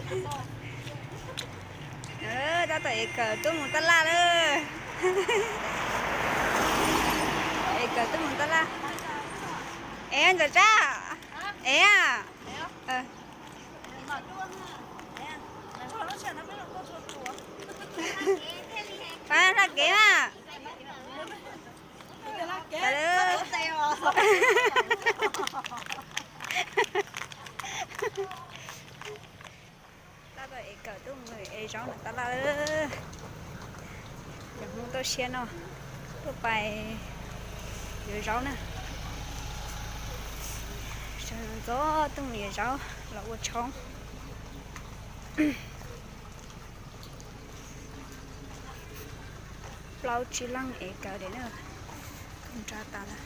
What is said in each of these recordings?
Tab tom ev kawm tuaj mus tab laj lawm. Ev kawm tuaj mus tab laj. Ev ntxawm Tsab, ev a. Pab hla kev mas. Tab tom ev kawm tuaj mus ev zaub ntawm tab laj. Cov Hmoob toj siab no tuaj pais yuav zaub na. Sawv ntxov tuaj mus yuav zaub los ua tshoob. Plaub tsib leeg ev kawm li na. Nra tas lawm.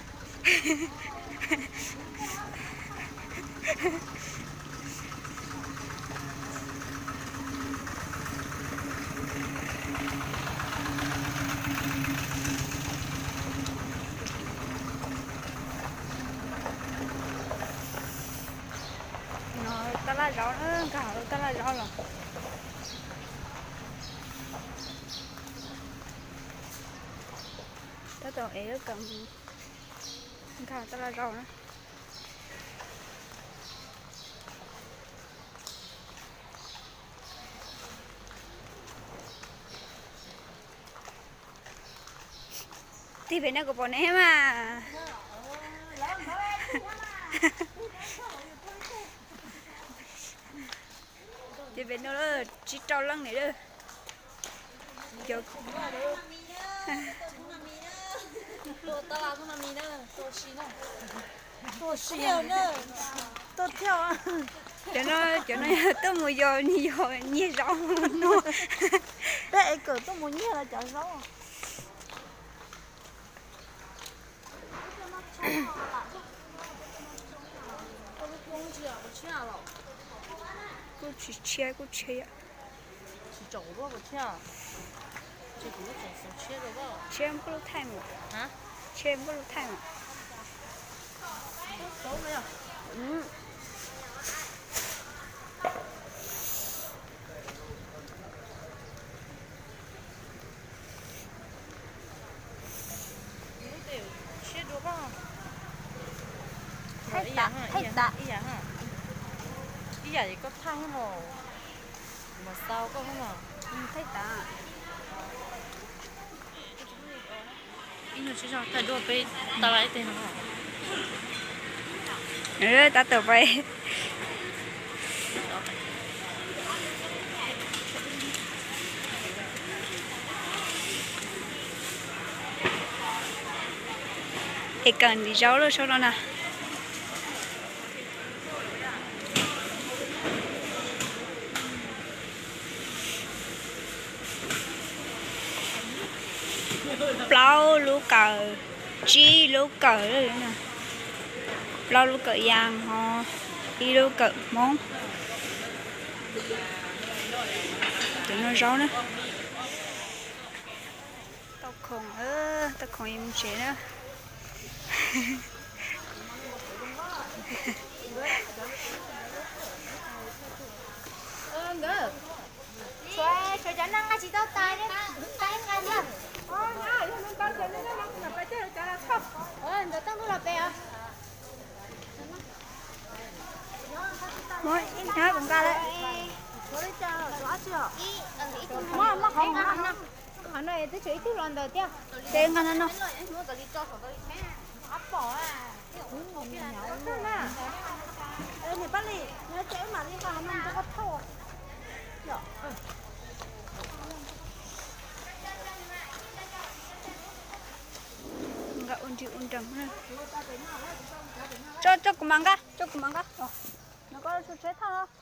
No tab laj zaub, nkag hauv tab laj zaub los. Tab tom ev lub kawm nkag tab laj zaub na. Tig pem no kuv pom neb mas. Tig pem no lawm tsib rau leej li lawm. Cov no, cov no yog tuaj mus yos, yos nyiag zaub no. Peb ev kawm tuaj mus nyiag los cov zaub. Kuj tsis tshiab, kuj tshiab yom. Tshiab npaum lub thaij mas. Tshiab npaum lub thaij mas. Thaij tas, thaij tas. Ib yam es koj thaij no, kuv mam xa koj no. Thaij tas. Ib nyuag tsib zaug thaij dua peb tab laj ib teg no. Tab tom pais. Es kawm ntim zaub lawm saum no na. Plaub lub kawm, tsib lub kawm, plaub lub kawm yas ho ib lub kawm Hmoob. Cov no zaub na. Tau khoom, tau khoom yuav mus tsev na. Tshuav cov no nqa tsis tau tas, tab nqa thiab. Ntawd tau lub los pem os. Muab ib hnab kuv nqa lawm. Muab, muab qhov no, qhov no twb tshuav ib tug los ntawd thiab. Ces nqa no no. Nqa ua nrig ua nrees. Tso, tso kuv mam nqa, tso kuv mam nqa. No koj tsheb thauj.